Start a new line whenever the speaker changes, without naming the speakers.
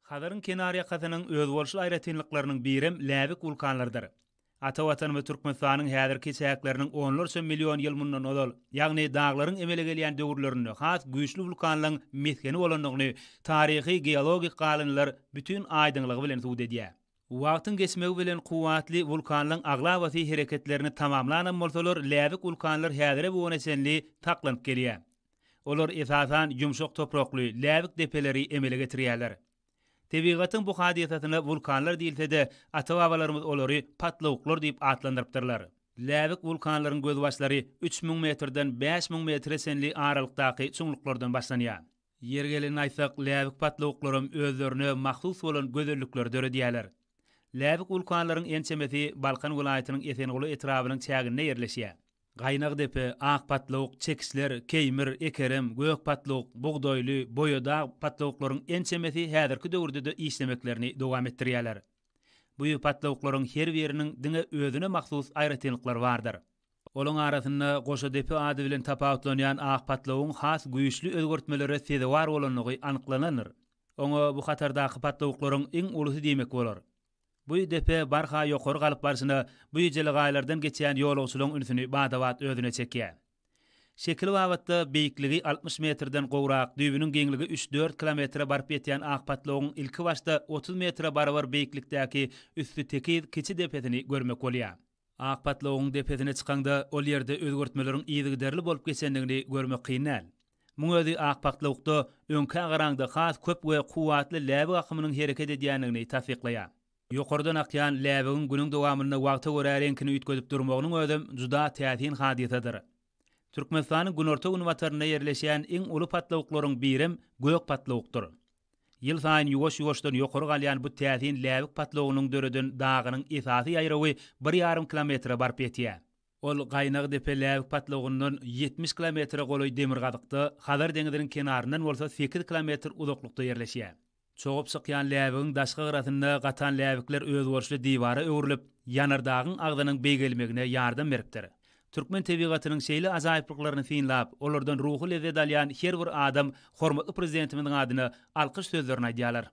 Hazaryň kenarýakasynyň özboluşly aýratynlyklarynyň birem läbik wulkanlarydyr. Ata Watanymyz Türkmenistanyň häzirki çäkleriniň onlarça million ýyl mundan ozal, ýagny daglaryň emele gelýän döwürlerinde has güýçli wulkanlaryň mesgeni bolandygyny taryhy geologik galyndylar bütin aýdyňlygy bilen subut edýär. Wagtyň geçmegi bilen kuwwatly wulkanlaryň aglabasy hereketlerini tamamlanam bolsalar, läbik wulkanlar häzire bu güne çenli saklanyp gelýär. Olar esasan ýumşak toprakly, läbik depeleri emele getirýärler. Tebigatyň bu hadysasyna wulkanlar diýilse-de, ata-babalarymyz olary patlawuklar diýip atlandyrypdyrlar. Läbik wulkanlaryň gözbaşlary 3000 metrden 5000 metre çenli aralykdaky çuňluklardan başlanýar. Ýeri gelende aýtsak, läbik patlawuklaram özlerine mahsus bolan gözellikleri döredýärler. Läbik wulkanlaryň ençemesi Balkan welaýatynyň Esenguly etrabynyň çäginde ýerleşýär. Gaýnagdepe, Ak patlawuk, Çekiçler, Keýmir, Ekerem, Gök patlawuk, Bugdaýly, Boýadag patlawuklaryň ençemesi häzirki döwürde-de işlemeklerini dowam etdirýärler. Bu patlawuklaryň her biriniň diňe özüne mahsus aýratynlyklary bardyr. Olaň arasynda Goşadepe ady bilen tapawutlanýan ak patlawugyň has güýçli özgertmelere sezewar bolandygy anyklanandyr. Oňa bu hatardaky patlawuklaryň iň ulusy diýmek bolar. Bu depe barha ýokary galyp barşyna bu jelegaýlardan geçýän ýolagçylaryň ünsüni bada-bat özüne çekýär. Şekili babatda beýikligi 60 metrden gowrak, düýbüniň giňligi üç-dört kilometre baryp ýetýän ak patlawugyň ilkibaşda 30 metre barabar beýiklikdäki üsti tekiz kiçi depesini görmek bolýar. Ak patlawugyň depesine çykaňda, ol ýerde özgertmeleriň yzygiderli bolup geçendigini görmek kyn däl. Muň özi ak patlawukda öňkä garaňda has köp we kuwwatly läbik akymynyň hereket edýändigini tassyklaýar. Ýokardan akýan läbigiň günüň dowamynda wagta görä reňkini üýtgedip durmagynyň özem juda täsin hadysadyr. Türkmenistanyň günorta-günbatarynda ýerleşýän iň uly patlawuklaryň birem Gök patlawukdyr. Ýylsaýyn ýuwaş-ýuwaşdan ýokary galýan bu täsin läbik patlawugynyň döreden dagynyň esasy ýaýrawy bir ýarym kilometre baryp ýetýär. Ol Gaýnagdepe läbik patlawugyndan 70 kilometre golaý demirgazykda, Hazar deňziniň kenaryndan bolsa sekiz kilometr uzaklykda ýerleşýär. Çogup çykýan läbigiň daşky gyrasynda gatan läbikler özboluşly diwara öwrülip, ýanardagyň agzynyň beýgelmegine ýardam beripdir. Türkmen tebigatynyň şeýle ajaýyplyklaryny synlap, olardan ruhy lezzet alýan her bir adam hormatly Prezidentimiziň adyna alkyş sözlerini aýdýarlar.